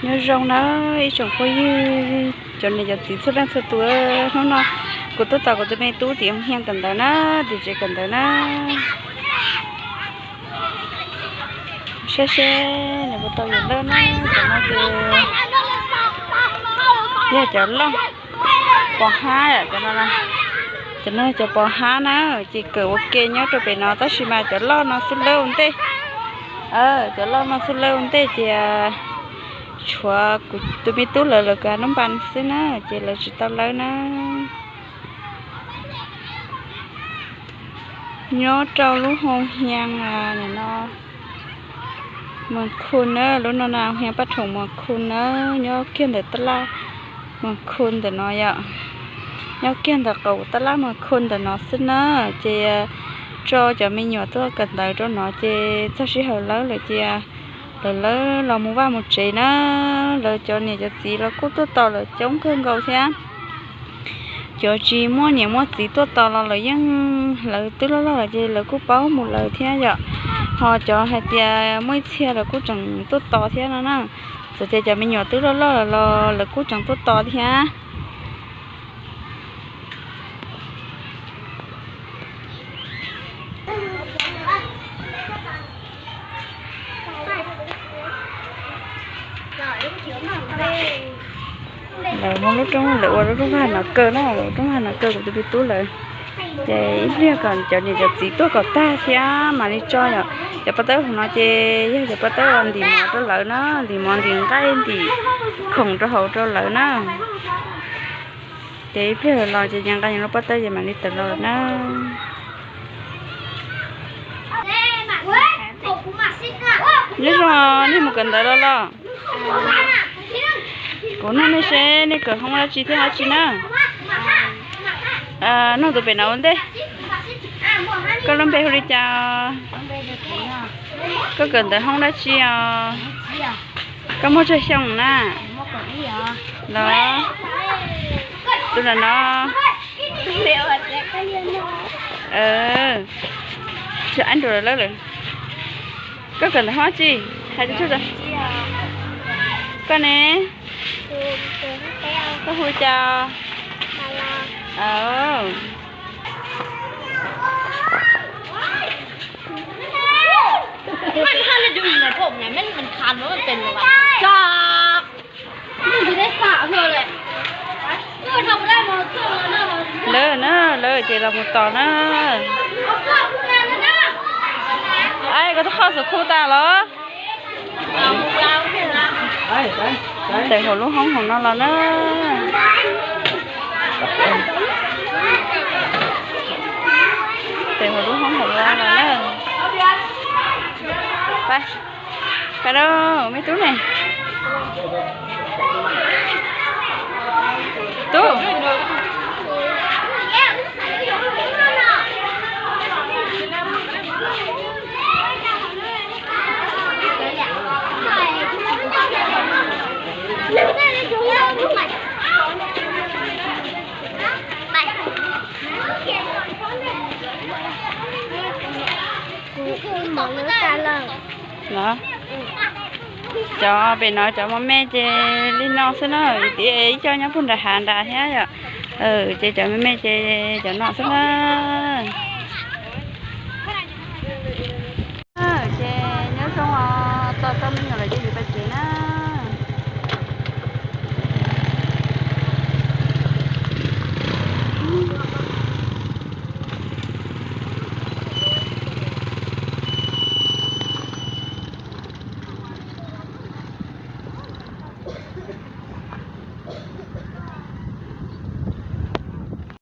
Nyob zoo na ib tsoom phooj ywg, cov niam cov txiv txhua leej txhua tus, hnub no kuv tuaj tos kuv tus me tub tim Hoo Hias kawm ntawv na, tim tsev kawm ntawv na. Saib seb nws puas tau yuav lawj na, cov no ces yog cov loj pov hab, cov no, cov no cov pov hab na, ces kawm ua ke nyob rau pem no tab sis mas cov loj no xwb lawj ua ntej. Cov loj no xwb lawj ua ntej ces tshuav kuv tus me tub lawv, lawv kawm nub npas xwb na, ces lawv tsis tau lawj na. Nyob rau lub Hoo Hias no, Moos Khu na, lub no na Hoo Hias Paj Thoom Moos Khu na, nyob kiag ntawm tab laj Moos Khu ntawm no yom. Nyob kiag ntawm qaum tab laj Moos Khu ntawm no xwb na, ces tso cov me nyuam tuaj kawm ntawv rau no ces txog sij hawm lawv lawm ces lawv, lawv los mus vaj mus tsev na. Lawv cov niam cov txiv los kuj tuaj tos lawv coob kawg nkaus thiab. Cov tsis muaj niam muaj txiv tuaj tos los lawv yeej, lawv twb loj loj lawm ces lawv kuj paub mus lawv thiab yom. Ho cov hais tias muaj ib txhia lawv kuj tseem tuaj tos thiab no na. Txawm tias cov me nyuam twb loj loj lawm los lawv kuj tseem tuaj tos thiab. Lawv muab lub rooj, lawv ua lub rooj vag no kaw na, lub rooj vag no kaw kuv tus me tub lawv. Ces ib pliag kom cov niam cov txiv tuaj kom tag thiab mam li tso yom. Cov pob tawb hauv no ces yog cov pob tawb uas ntim mov rau lawv na, ntim mov ntim nqaij ntim khoom rau hauv rau lawv na. Ces ib pliag lawv los ces ces nqa lub pob tawb ces mam li tawm los na. Nyob zoo, nej mus kawm ntawv los los? Kuv nug nej seb nej kawm hoob dab tsi thiab dab tsi na. Nug tus pem no ua ntej. Koj lub npe hu li cas? Koj kawm ntawv hoob dab tsi os? Koj muaj tsawg xyoo na? Los, tus ntawm no. Tsis ab nrus lawm lawm. Koj kawm ntawv hoob dab tsi? Hais rau, koj ne? Koj hu li cas? Lawv na, lawv ces los mus tos na. Ai, koj twb qhoj xuv khu tas los? Tes hauv lub hoob hauv no los na. Tes hauv lub hoob hauv no los na. Pais, pais lauj me tub ne. Tub. Los, cov pem no cov mos me ces li no xwb na, tias ib co nyob puag nram hav nrad thiab yom. Ces cov me me ces cov no xwb na. Ces nyob zoo os, tos tau me nyuam lawm ces yuav pais tsev na.